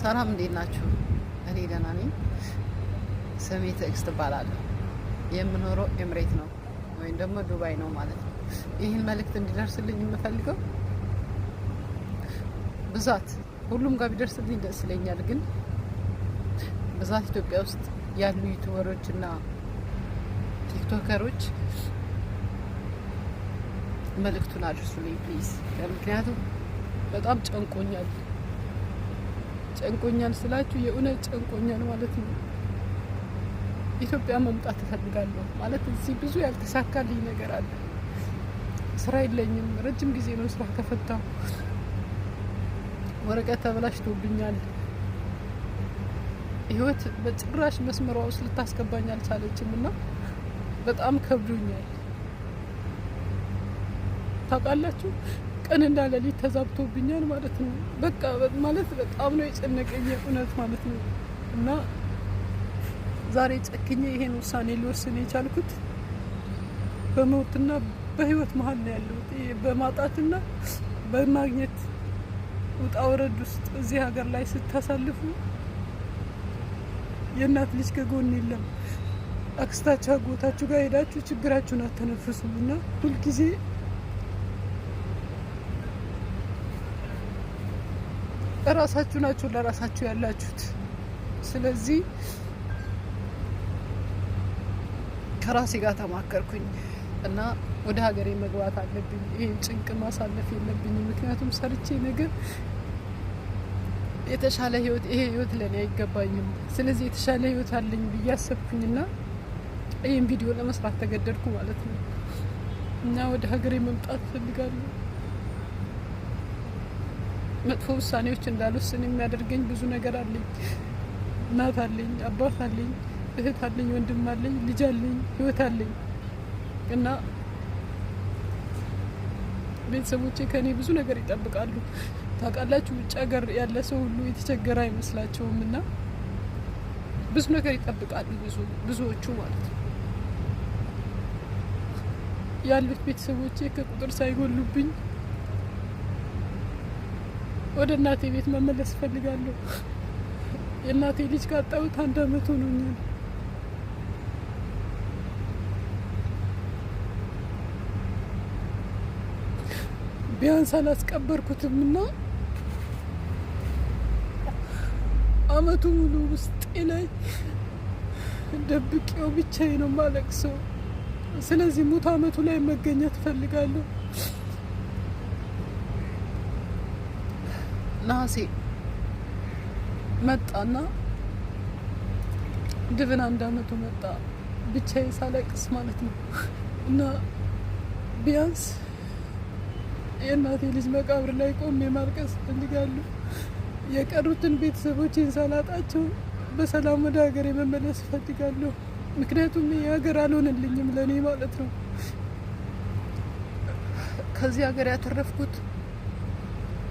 ሰላም፣ እንዴት ናችሁ? እኔ ደህና ነኝ። ስሜ ትዕግስት እባላለሁ። የምኖረው ኤምሬት ነው ወይም ደግሞ ዱባይ ነው ማለት ነው። ይህን መልእክት እንዲደርስልኝ የምፈልገው ብዛት ሁሉም ጋር ቢደርስልኝ ደስ ይለኛል። ግን ብዛት ኢትዮጵያ ውስጥ ያሉ YouTuber ኦች እና TikToker ኦች መልእክቱን አድርሱልኝ please። ምክንያቱም በጣም ጨንቆኛል። ጨንቆኛል ስላችሁ የእውነት ጨንቆኛል ማለት ነው። ኢትዮጵያ መምጣት እፈልጋለሁ ማለት እዚህ ብዙ ያልተሳካልኝ ነገር አለ። ስራ የለኝም። ረጅም ጊዜ ነው ስራ ከፈታሁ። ወረቀት ተበላሽቶብኛል። ህይወት በጭራሽ መስመሯ ውስጥ ልታስገባኝ አልቻለችም እና በጣም ከብዶኛል። ታውቃላችሁ፣ ቀን እና ሌሊት ተዛብቶብኛል ማለት ነው። በቃ ማለት በጣም ነው የጨነቀኝ እውነት ማለት ነው። እና ዛሬ ጨክኜ ይሄን ውሳኔ ሊወስን የቻልኩት በሞትና በህይወት መሀል ነው ያለሁት። ይሄ በማጣትና በማግኘት ውጣ ውረድ ውስጥ እዚህ ሀገር ላይ ስታሳልፉ የእናት ልጅ ከጎን የለም። አክስታችሁ አጎታችሁ ጋር ሄዳችሁ ችግራችሁን አተነፍሱም እና ሁልጊዜ እራሳችሁ ናችሁ ለራሳችሁ ያላችሁት። ስለዚህ ከራሴ ጋር ተማከርኩኝ እና ወደ ሀገሬ መግባት አለብኝ። ይህን ጭንቅ ማሳለፍ የለብኝም። ምክንያቱም ሰርቼ ነገር የተሻለ ህይወት፣ ይሄ ህይወት ለእኔ አይገባኝም። ስለዚህ የተሻለ ህይወት አለኝ ብዬ አሰብኩኝና ይህን ቪዲዮ ለመስራት ተገደድኩ ማለት ነው እና ወደ ሀገሬ መምጣት እፈልጋለሁ። መጥፎ ውሳኔዎች እንዳልወስን የሚያደርገኝ ብዙ ነገር አለኝ። እናት አለኝ፣ አባት አለኝ፣ እህት አለኝ፣ ወንድም አለኝ፣ ልጅ አለኝ፣ ህይወት አለኝ እና ቤተሰቦቼ ከእኔ ብዙ ነገር ይጠብቃሉ። ታውቃላችሁ፣ ውጭ ሀገር ያለ ሰው ሁሉ የተቸገረ አይመስላቸውም እና ብዙ ነገር ይጠብቃሉ፣ ብዙዎቹ ማለት ነው። ያሉት ቤተሰቦቼ ከቁጥር ሳይጎሉብኝ ወደ እናቴ ቤት መመለስ እፈልጋለሁ። የእናቴ ልጅ ካጣሁት አንድ አመት ሆኖኛል። ቢያንስ አላስቀበርኩትም እና አመቱ ሙሉ ውስጤ ላይ ደብቄው ብቻዬን ነው የማለቅሰው። ስለዚህ ሙት አመቱ ላይ መገኘት እፈልጋለሁ። ነሐሴ መጣና ድብን አንድ አመቱ መጣ፣ ብቻዬን ሳለቅስ ማለት ነው። እና ቢያንስ የእናቴ ልጅ መቃብር ላይ ቆሜ ማልቀስ እፈልጋለሁ። የቀሩትን ቤተሰቦቼን ሳላጣቸው በሰላም ወደ ሀገሬ መመለስ እፈልጋለሁ። ምክንያቱም ይህ ሀገር አልሆነልኝም ለእኔ ማለት ነው። ከዚህ ሀገር ያተረፍኩት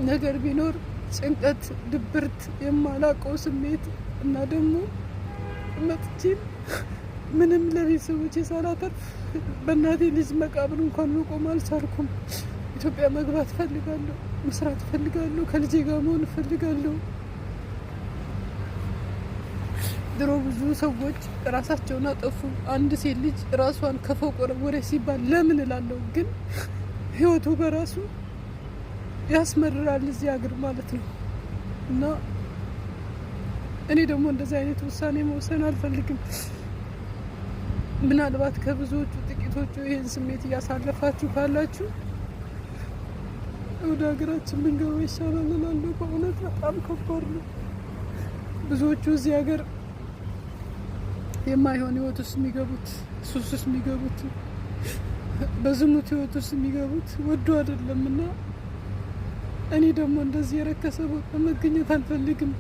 ነገር ቢኖር ጭንቀት፣ ድብርት፣ የማላውቀው ስሜት እና ደግሞ መጥቼም ምንም ለቤተሰቦቼ ሳላተርፍ በእናቴ ልጅ መቃብር እንኳን መቆም አልቻልኩም። ኢትዮጵያ መግባት እፈልጋለሁ፣ መስራት እፈልጋለሁ፣ ከልጄ ጋር መሆን እፈልጋለሁ። ድሮ ብዙ ሰዎች ራሳቸውን አጠፉ። አንድ ሴት ልጅ ራሷን ከፎቅ ወረወረች ሲባል ለምን እላለሁ፣ ግን ህይወቱ በራሱ ያስመርራል እዚህ ሀገር ማለት ነው። እና እኔ ደግሞ እንደዚህ አይነት ውሳኔ መውሰን አልፈልግም። ምናልባት ከብዙዎቹ ጥቂቶቹ ይህን ስሜት እያሳለፋችሁ ካላችሁ ወደ ሀገራችን ብንገባ ይሻላል እላለሁ። በእውነት በጣም ከባድ ነው። ብዙዎቹ እዚህ ሀገር የማይሆን ህይወት ውስጥ የሚገቡት፣ ሱስ ውስጥ የሚገቡት፣ በዝሙት ህይወት ውስጥ የሚገቡት ወዶ አይደለም እና እኔ ደግሞ እንደዚህ የረከሰ ቦታ መገኘት አልፈልግም።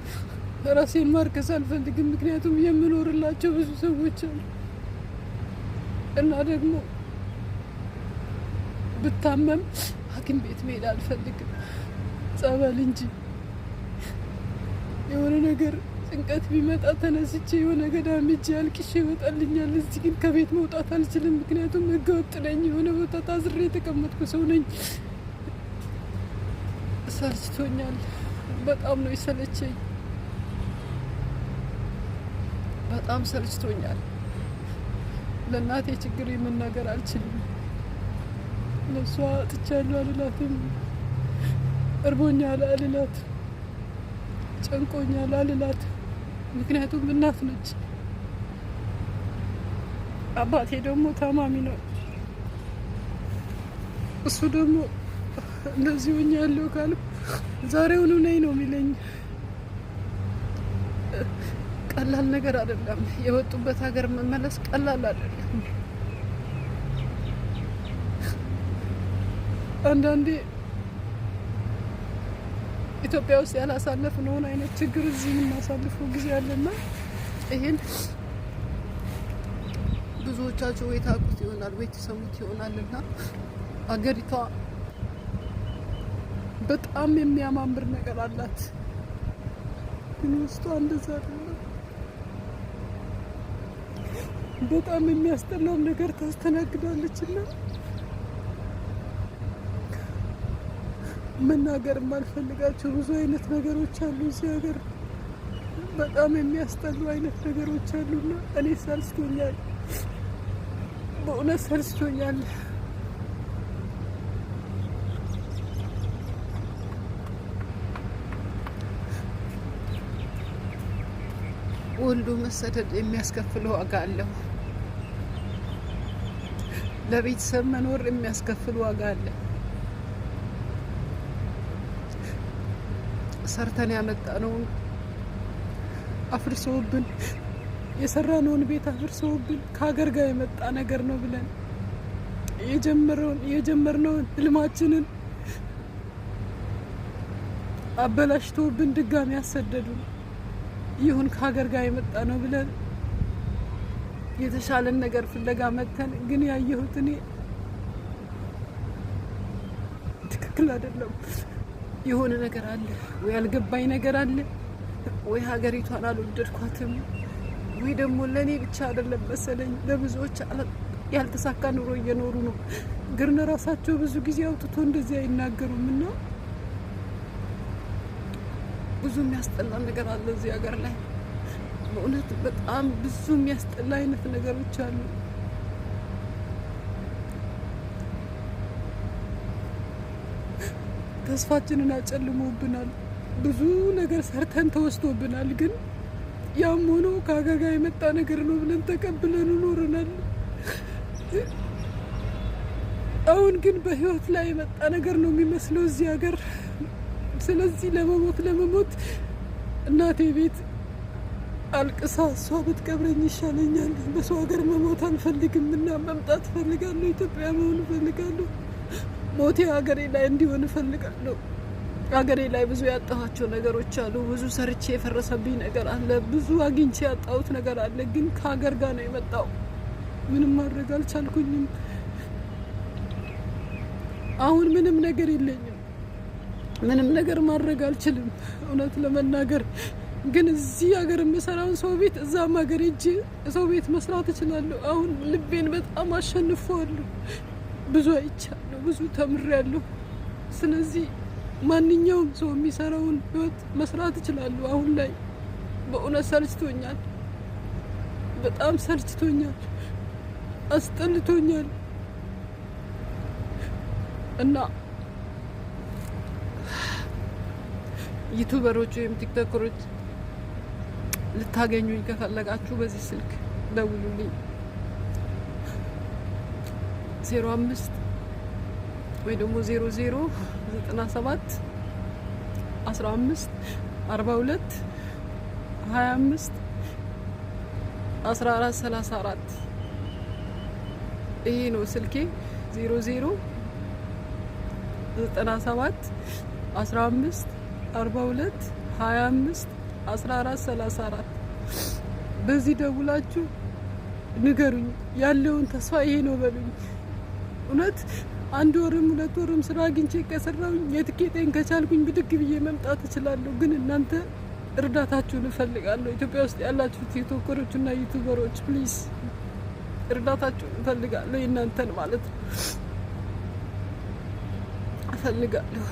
ራሴን ማርከስ አልፈልግም። ምክንያቱም የምኖርላቸው ብዙ ሰዎች አሉ እና ደግሞ ብታመም ሐኪም ቤት መሄድ አልፈልግም፣ ጸበል እንጂ የሆነ ነገር ጭንቀት ቢመጣ ተነስቼ የሆነ ገዳም ሄጄ አልቅሼ ይወጣልኛል። እዚህ ግን ከቤት መውጣት አልችልም፣ ምክንያቱም ሕገ ወጥ ነኝ። የሆነ ቦታ ታዝሬ የተቀመጥኩ ሰው ነኝ። ሰልችቶኛል። በጣም ነው የሰለቸኝ። በጣም ሰልችቶኛል። ለእናቴ ችግር መናገር አልችልም። ለእሷ አጥቻለሁ አልላትም፣ እርቦኛል አልላት፣ ጨንቆኛል አልላት። ምክንያቱም እናት ነች። አባቴ ደግሞ ታማሚ ነው። እሱ ደግሞ እንደዚህ ሆኛለሁ ካልኩ ዛሬውኑ ነይ ነው የሚለኝ። ቀላል ነገር አይደለም። የወጡበት ሀገር መመለስ ቀላል አይደለም። አንዳንዴ ኢትዮጵያ ውስጥ ያላሳለፍነውን አይነት ችግር እዚህ የምናሳልፈው ጊዜ አለና ይሄን ብዙዎቻችሁ ወይ ታውቁት ይሆናል ወይ ትሰሙት ይሆናል። እና አገሪቷ በጣም የሚያማምር ነገር አላት፣ ግን ውስጧ እንደዛ አይደለም። በጣም የሚያስጠላውም ነገር ታስተናግዳለች። እና መናገር የማልፈልጋቸው ብዙ አይነት ነገሮች አሉ እዚህ ሀገር፣ በጣም የሚያስጠሉ አይነት ነገሮች አሉና እኔ ሰልችቶኛል፣ በእውነት ሰልችቶኛል። ወልዶ መሰደድ የሚያስከፍል ዋጋ አለው። ለቤተሰብ መኖር የሚያስከፍል ዋጋ አለ። ሰርተን ያመጣነውን አፍርሰውብን፣ የሰራነውን ቤት አፍርሰውብን፣ ከሀገር ጋር የመጣ ነገር ነው ብለን የጀመርነውን ህልማችንን አበላሽተውብን ድጋሚ ያሰደዱን። ይሁን ከሀገር ጋር የመጣ ነው ብለን የተሻለን ነገር ፍለጋ መተን ግን ያየሁት እኔ ትክክል አይደለም። የሆነ ነገር አለ ወይ ያልገባኝ ነገር አለ ወይ ሀገሪቷን አልወደድኳትም ወይ ደግሞ ለእኔ ብቻ አይደለም መሰለኝ ለብዙዎች ያልተሳካ ኑሮ እየኖሩ ነው። ግን ራሳቸው ብዙ ጊዜ አውጥቶ እንደዚህ አይናገሩም እና ብዙ የሚያስጠላ ነገር አለ እዚህ ሀገር ላይ። በእውነት በጣም ብዙ የሚያስጠላ አይነት ነገሮች አሉ። ተስፋችንን አጨልሞብናል። ብዙ ነገር ሰርተን ተወስዶብናል። ግን ያም ሆኖ ከሀገር ጋር የመጣ ነገር ነው ብለን ተቀብለን ኖረናል። አሁን ግን በህይወት ላይ የመጣ ነገር ነው የሚመስለው እዚህ ሀገር። ስለዚህ ለመሞት ለመሞት እናቴ ቤት አልቅሳ እሷ ብትቀብረኝ ይሻለኛል። በሰው ሀገር መሞት አልፈልግም እና መምጣት እፈልጋለሁ። ኢትዮጵያ መሆን እፈልጋለሁ። ሞቴ ሀገሬ ላይ እንዲሆን እፈልጋለሁ። ሀገሬ ላይ ብዙ ያጣኋቸው ነገሮች አሉ። ብዙ ሰርቼ የፈረሰብኝ ነገር አለ። ብዙ አግኝቼ ያጣሁት ነገር አለ። ግን ከሀገር ጋር ነው የመጣው። ምንም ማድረግ አልቻልኩኝም። አሁን ምንም ነገር የለኝም። ምንም ነገር ማድረግ አልችልም። እውነት ለመናገር ግን እዚህ ሀገር የምሰራውን ሰው ቤት እዛም ሀገር ሄጄ ሰው ቤት መስራት እችላለሁ። አሁን ልቤን በጣም አሸንፈዋለሁ። ብዙ አይቻለሁ፣ ብዙ ተምሬያለሁ። ስለዚህ ማንኛውም ሰው የሚሰራውን ህይወት መስራት እችላለሁ። አሁን ላይ በእውነት ሰልችቶኛል፣ በጣም ሰልችቶኛል፣ አስጠልቶኛል እና YouTuber ኦች ወይም TikToker ኦች ልታገኙኝ ከፈለጋችሁ በዚህ ስልክ ደውሉልኝ። 05 ወይ ደግሞ 00 97 15 42 25 14 34። ይሄ ነው ስልኬ። 00 97 15 42 25 14 34። በዚህ ደውላችሁ ንገሩኝ፣ ያለውን ተስፋ ይሄ ነው በሉኝ። እውነት አንድ ወርም 2 ወርም ስራ አግኝቼ ከሰራሁኝ የትኬቴን ከቻልኩኝ ብድግ ብዬ መምጣት እችላለሁ። ግን እናንተ እርዳታችሁን እፈልጋለሁ። ኢትዮጵያ ውስጥ ያላችሁ TikToker ኦች እና YouTuber ኦች please እርዳታችሁን እፈልጋለሁ። የእናንተን ማለት ነው እፈልጋለሁ።